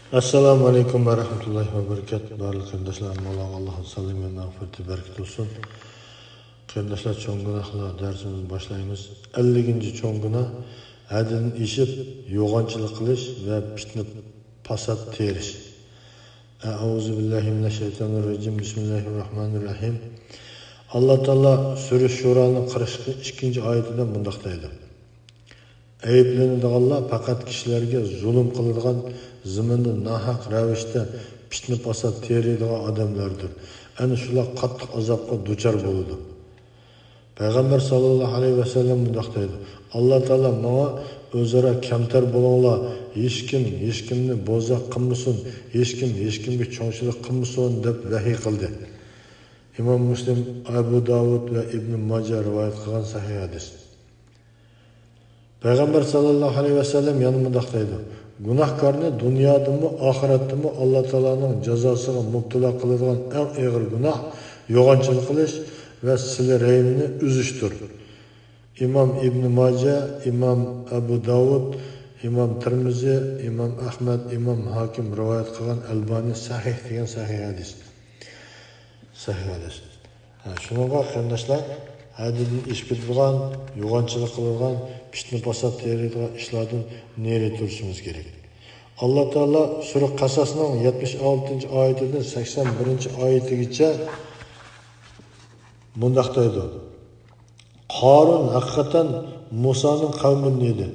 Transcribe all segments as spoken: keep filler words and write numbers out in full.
ئەسسالامۇ ئەلەيكۇم ۋە رەھمەتۇللاھى ۋە بەرىكاتۇھ. بارلىق قېرىنداشلار، موللا ئاللاھنىڭ سالامى ۋە مەغپىرىتى بەرىكەت بولسۇن. قېرىنداشلار، چوڭ گۇناھلار دەرسىمىزنى باشلايمىز. ئەللىكىنچى چوڭ گۇناھ، ھەددىدىن ئېشىپ يوغانچىلىق قىلىش ۋە پىتنە پاسات تېرىش. ئەئۇزۇ بىللاھى مىنەششەيتانىر راجىم. بىسمىللاھىرراھمانىرراھىم. ئاللا تائالا سۈرە شۇرانىڭ قىرىق ئىككىنچى ئايىتىدە مۇنداق دەيدۇ: ئەيىبلىنىدىغانلار پەقەت كىشىلەرگە زۇلۇم قىلىدىغان، زېمىندا ناھەق رەۋىشتە پىتنە پاسات تېرىيدىغان ئادەملەردۇر. ئەنە شۇلار قاتتىق ئازابقا دۇچار بولىدۇ. پەيغەمبەر ساللاللاھۇ ئەلەيھى ۋەسەللەم مۇنداق دەيدۇ: ئاللا تائالا ماڭا ئۆزئارا كەمتەر بولۇڭلار، ھېچكىم ھېچكىمنى بوزەك قىلمىسۇن، ھېچكىم ھېچكىمگە چوڭچىلىق قىلمىسۇن، دەپ ۋەھىي قىلدى. ئىمام مۇسلىم، ئەبۇ داۋۇد ۋە ئىبنى ماجە رىۋايەت قىلغان سەھىھ ھەدىس. پەيغەمبەر ساللاللاھۇ ئەلەيھى ۋەسەللەم يەنە مۇنداق دەيدۇ: گۇناھكارنى دۇنيادىمۇ، ئاخىرەتتىمۇ ئاللا تائالانىڭ جازاسىغا مۇپتىلا قىلىدىغان ئەڭ ئېغىر گۇناھ يوغانچىلىق قىلىش ۋە سىلە رەھىمنى ئۈزۈشتۇر. ئىمام ئىبنى ماجە، ئىمام ئەبۇ داۋۇد، ئىمام تىرمىزى، ئىمام ئەھمەد، ئىمام ھاكىم رىۋايەت قىلغان، ئەلبانى سەھىھ دېگەن سەھىھ ھەدىس. سەھىھ ھەدىس. ھە، شۇنىڭغا قېرىنداشلار، ھەددىدىن ئېشىپ كېتىدىغان، يوغانچىلىق قىلىدىغان، پىتنە پاسات تېرىيدىغان ئىشلاردىن نېرى تۇرۇشىمىز كېرەك. ئاللا تائالا سۈرە قەسەسنىڭ يەتمىش ئالتىنچى ئايىتىدىن سەكسەن بىرىنچى ئايىتىگىچە مۇنداق دەيدۇ: قارۇن ھەقىقەتەن مۇسانىڭ قەۋمىدىن ئىدى.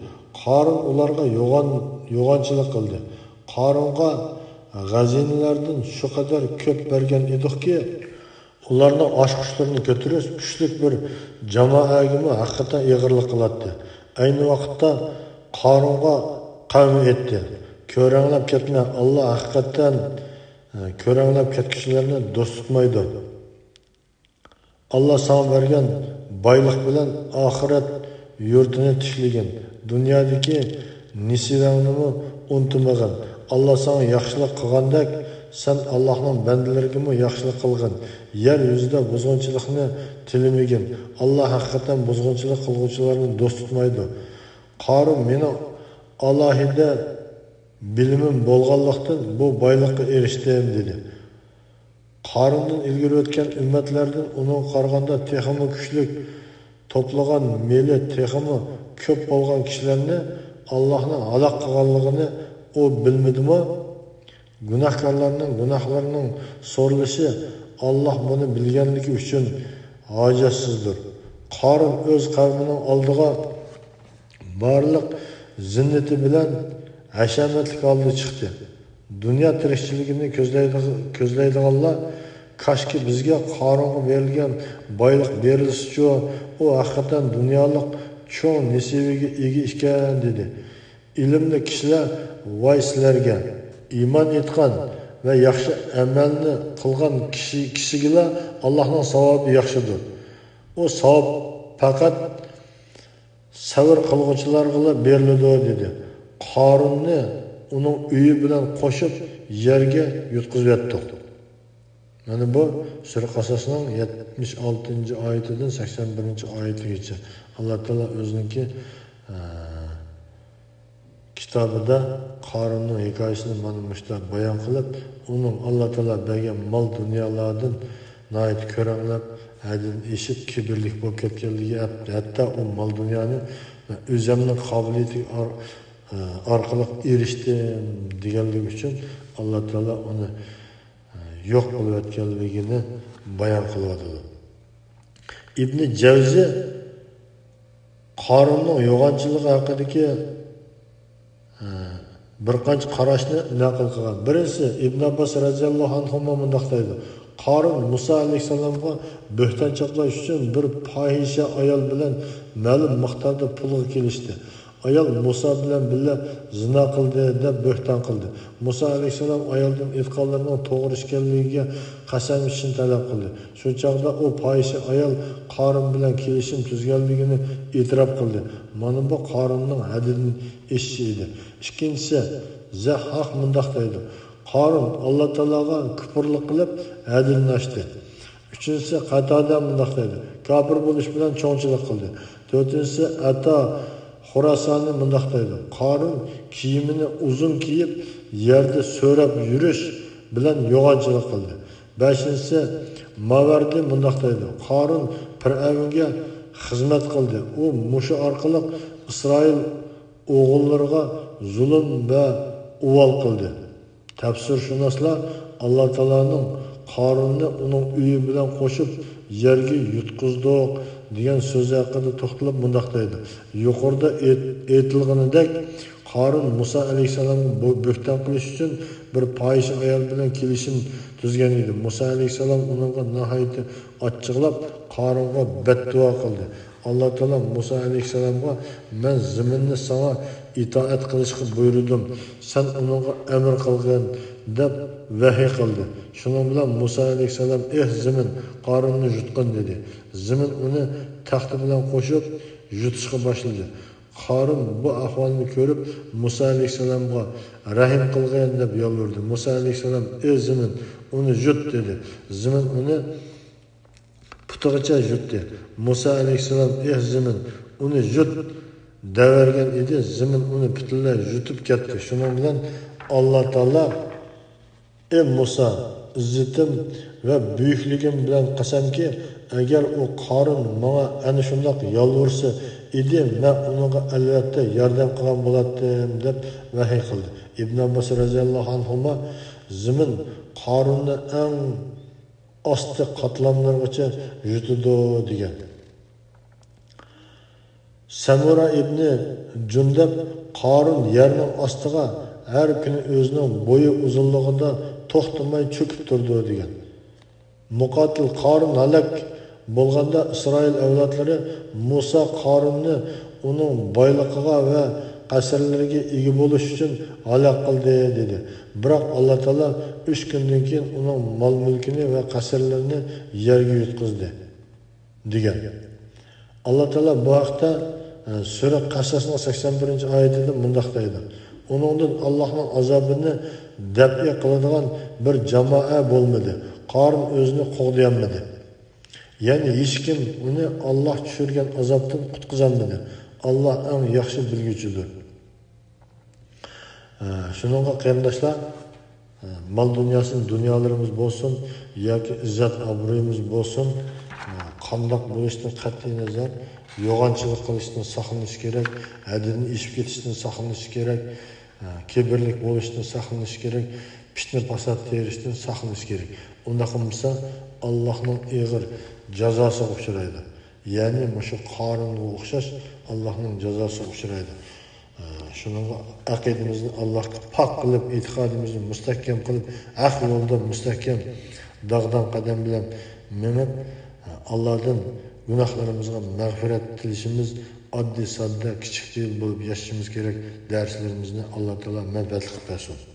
قارۇن ئۇلارغا يوغان-، يوغانچىلىق قىلدى. قارۇنغا غەزىنىلەردىن شۇ قەدەر كۆپ بەرگەن ئىدۇقكى، ئۇلارنىڭ ئاچقۇچلىرىنى كۆتۈرۈش كۈچلۈك بىر جامائەگىمۇ ھەقىقەتەن ئېغىرلىق قىلاتتى. ئەينى ۋاقىتتا قارۇنغا قەۋمى ئېيتتى: كۆرەڭلەپ كەتمە، ئاللا ھەقىقەتەن، ئە، كۆرەڭلەپ كەتكۈچىلەرنى دوست تۇتمايدۇ. ئاللا ساڭا بەرگەن بايلىق بىلەن ئاخىرەت يۇرتىنى تىكلىگىن. دۇنيادىكى نېسىۋەڭنىمۇ ئۇنتۇمىغىن. ئاللا ساڭا ياخشىلىق قىلغاندەك، سەن ئاللانىڭ بەندىلىرىگىمۇ ياخشىلىق قىلغىن. يەر يۈزىدە بۇزغۇنچىلىقنى تىلىمىگىن. ئاللا ھەقىقەتەن بۇزغۇنچىلىق قىلغۇچىلارنى دوست تۇتمايدۇ. قارۇن مېنىڭ ئالاھىدە بىلىمىم بولغانلىقتىن بۇ بايلىققا ئېرىشتىم، دېدى. قارۇندىن ئىلگىرى ئۆتكەن ئۈممەتلەردىن ئۇنىڭغا قارىغاندا تېخىمۇ كۈچلۈك، توپلىغان مېلى تېخىمۇ كۆپ بولغان كىشىلەرنى ئاللاھنىڭ ھالاك قىلغانلىقىنى ئۇ بىلمىدىمۇ؟ گۇناھكارلارنىڭ گۇناھلىرىنىڭ سورىلىشى ئاللاھ بۇنى بىلگەنلىكى ئۈچۈن ھاجەتسىزدۇر. قارۇن ئۆز قەۋمىنىڭ ئالدىغا بارلىق زىننىتى بىلەن ھەشەمەتلىك ھالدا چىقتى. دۇنيا تىرىكچىلىكىنى كۆزلەيدىغ-، كۆزلەيدىغانلار، كاشكى بىزگە قارۇنغا بېرىلگەن بايلىق بېرىلسىچۇ، ئۇ ھەقىقەتەن دۇنيالىق چوڭ نېسىۋىگە ئىگە ئىكەن، دېدى. ئىلىملىك كىشىلەر ۋاي سىلەرگە! ئىمان ئېيتقان ۋە ياخشى ئەمەلنى قىلغان كىشى، كىشىگىلا ئاللاھنىڭ ساۋابى ياخشىدۇر. ئۇ ساۋاب پەقەت سەۋر قىلغۇچىلارغىلا بېرىلىدۇ، دېدى. قارۇننى ئۇنىڭ ئۆيى بىلەن قوشۇپ يەرگە يۇتقۇزۇۋەتتۇق. مانا بۇ سۈرە قەسەسنىڭ يەتمىش ئالتىنچى ئايىتىدىن سەكسەن بىرىنچى ئايىتىگىچە. ئاللا تائالا ئۆزىنىڭكى، ئە، كىتابىدا قارۇننىڭ ھېكايىسىنى مانا مۇشۇنداق بايان قىلىپ، ئۇنىڭ ئاللا تائالا بەرگەن مال دۇنيالاردىن ناھايىتى كۆرەڭلەپ، ھەددىدىن ئېشىپ، كىبىرلىك بولۇپ كەتكەنلىكى، ھەت-، ھەتتا ئۇ مال دۇنيانى ئۆزەمنىڭ قابىلىيىتى ئار-، ئارقىلىق ئېرىشتىم دېگەنلىكى ئۈچۈن، ئاللا تائالا ئۇنى يوق بولۇۋەتكەنلىكىنى بايان قىلىۋاتىدۇ. ئىبنى جەۋزى قارۇننىڭ يوغانچىلىقى ھەققىدىكى، ئە، بىر قانچە قاراشنى نەقىل قىلغان. بىرىنچىسى، ئىبن ئابباس رەزىياللاھۇ ئەنھۇما مۇنداق دەيدۇ: قارۇن مۇسا ئەلەيھىسسالامغا بۆھتان چاپلاش ئۈچۈن بىر پاھىشە ئايال بىلەن مەلۇم مىقداردا پۇلغا كېلىشتى. ئايال مۇسا بىلەن بىللە زىنا قىلدى، دەپ بۆھتان قىلدى. مۇسا ئەلەيھىسسالام ئايالدىن ئېيتقانلىرىنىڭ توغرا ئىكەنلىكىگە قەسەم ئىچىشنى تەلەپ قىلدى. شۇ چاغدا ئۇ پاھىشە ئايال قارۇن بىلەن كېلىشىم تۈزگەنلىكىنى ئېتىراپ قىلدى. مانا بۇ قارۇننىڭ ھەددىدىن ئېشىشى ئىدى. ئىككىنچىسى، زەھھاق مۇنداق دەيدۇ: قارۇن ئاللا تائالاغا كۇپۇرلۇق قىلىپ، ھەددىدىن ئاشتى. ئۈچىنچىسى، قاتادە مۇنداق دەيدۇ: كاپىر بولۇش بىلەن چوڭچىلىق قىلدى. تۆتىنچىسى، ئەتا خۇراسانى مۇنداق دەيدۇ: قارۇن كىيىمىنى ئۇزۇن كىيىپ، يەردە سۆرەپ يۈرۈش بىلەن يوغانچىلىق قىلدى. بەشىنچىسى، ماۋەردى مۇنداق دەيدۇ: قارۇن پىرئەۋنگە خىزمەت قىلدى. ئۇ مۇشۇ ئارقىلىق ئىسرائىل ئوغۇللىرىغا زۇلۇم ۋە ئۇۋال قىلدى. تەپسىرشۇناسلار ئاللا تائالانىڭ قارۇننى ئۇنىڭ ئۆيى بىلەن قوشۇپ يەرگە يۇتقۇزدۇق دېگەن سۆزى ھەققىدە توختىلىپ مۇنداق دەيدۇ: يۇقىرىدا ئېيت-، ئېيتىلغىنىدەك، قارۇن مۇسا ئەلەيھىسسالامغا بۇ بۆھتان قىلىش ئۈچۈن بىر پاھىشە ئايال بىلەن كېلىشىم تۈزگەن ئىدى. مۇسا ئەلەيھىسسالام ئۇنىڭغا ناھايىتى ئاچچىقلاپ، قارۇنغا بەددۇئا قىلدى. ئاللا تائالا مۇسا ئەلەيھىسسالامغا: مەن زېمىننى ساڭا ئىتائەت قىلىشقا بۇيرۇدۇم، سەن ئۇنىڭغا ئەمر قىلغىن، دەپ ۋەھىي قىلدى. شۇنىڭ بىلەن مۇسا ئەلەيھىسسالام: ئېھ زېمىن، قارۇننى يۇتقىن، دېدى. زېمىن ئۇنى تەختە بىلەن قوشۇپ يۇتۇشقا باشلىدى. قارۇن بۇ ئەھۋالنى كۆرۈپ، مۇسا ئەلەيھىسسالامغا رەھىم قىلغىن دەپ يالۋۇردى. مۇسا ئەلەيھىسسالام: ئى زېمىن، ئۇنى يۇت، دېدى. زېمىن ئۇنى پۇتىغىچە يۇتتى. مۇسا ئەلەيھىسسالام: ئى زېمىن، ئۇنى يۇت، دەۋەرگەن ئىدى. زېمىن ئۇنى پۈتۈنلەي يۇتۇپ كەتتى. شۇنىڭ بىلەن ئاللا تائالا: ئى مۇسا، ئىززىتىم ۋە بۈيۈكلۈكۈم بىلەن قەسەمكى، ئەگەر ئۇ قارۇن ماڭا ئەنە شۇنداق يالۋۇرسا ئىدى، مەن ئۇنىڭغا ئەلۋەتتە ياردەم قىلغان بولاتتىم، دەپ ۋەھىي قىلدى. ئىبن ئابباس رەزىياللاھۇ ئەنھۇما: زېمىن قارۇننى ئەڭ ئاستى قاتلاملىرىغىچە يۇتىدۇ، دېگەن. سەمۇرا ئىبنى جۇندەب: قارۇن يەرنىڭ ئاستىغا ھەر كۈنى ئۆزىنىڭ بويى ئۇزۇنلۇقىدا توختىماي چۆكۈپ تۇرىدۇ، دېگەن. مۇقاتىل: قارۇن ھالاك بولغاندا، ئىسرائىل ئەۋلادلىرى مۇسا قارۇننى ئۇنىڭ بايلىقىغا ۋە قەسىرلىرىگە ئىگە بولۇش ئۈچۈن ھالاك قىلدى، دېدى. بىراق ئاللا تائالا ئۈچ كۈندىن كېيىن ئۇنىڭ مال-مۈلكىنى ۋە قەسىرلىرىنى يەرگە يۇتقۇزدى، دېگەن. ئاللا تائالا بۇ ھەقتە، ئە، سۈرە قەسەسنىڭ سەكسەن بىرىنچى ئايىتىدە مۇنداق دەيدۇ: ئۇنىڭدىن ئاللاھنىڭ ئازابىنى دەپئى قىلىدىغان بىر جامائە بولمىدى. قارۇن ئۆزىنى قوغدىيالمىدى. يەنى ھېچكىم ئۇنى ئاللاھ چۈشۈرگەن ئازابتىن قۇتقۇزالمىدى. ئاللاھ ئەڭ ياخشى بىلگۈچىدۇر. ئە، شۇنىڭغا قېرىنداشلار، ئە، مال دۇنياسى، دۇنيالىرىمىز بولسۇن ياكى ئىززەت ئابرۇيىمىز بولسۇن، ئە، قانداق بولۇشتىن قەتئىينەزەر، يوغانچىلىق قىلىشتىن ساقلىنىش كېرەك، ھەددىدىن ئېشىپ كېتىشتىن ساقلىنىش كېرەك، ئە، كىبىرلىك بولۇشتىن ساقلىنىش كېرەك، پىتنە-پاسات تېرىشتىن ساقلىنىش كېرەك. ئۇنداق قىلمىسا، ئاللاھنىڭ ئېغىر جازاسىغا ئۇچرايدۇ. يەنى مۇشۇ قارۇنغا ئوخشاش ئاللاھنىڭ جازاسىغا ئۇچرايدۇ. ئە، شۇنىڭغا ئەقىدىمىزنى ئاللاھقا پاك قىلىپ، ئېتىقادىمىزنى مۇستەھكەم قىلىپ، ھەق يولدا مۇستەھكەم داغدام قەدەم بىلەن مېڭىپ، ئە، ئاللادىن گۇناھلىرىمىزغا مەغپىرەت تىلىشىمىز، ئاددىي ساددا، كىچىك پېئىل بولۇپ ياشىشىمىز كېرەك. دەرسلىرىمىزنى ئاللا تائالا مەنپەئەتلىك قىلىپ بەرسۇن.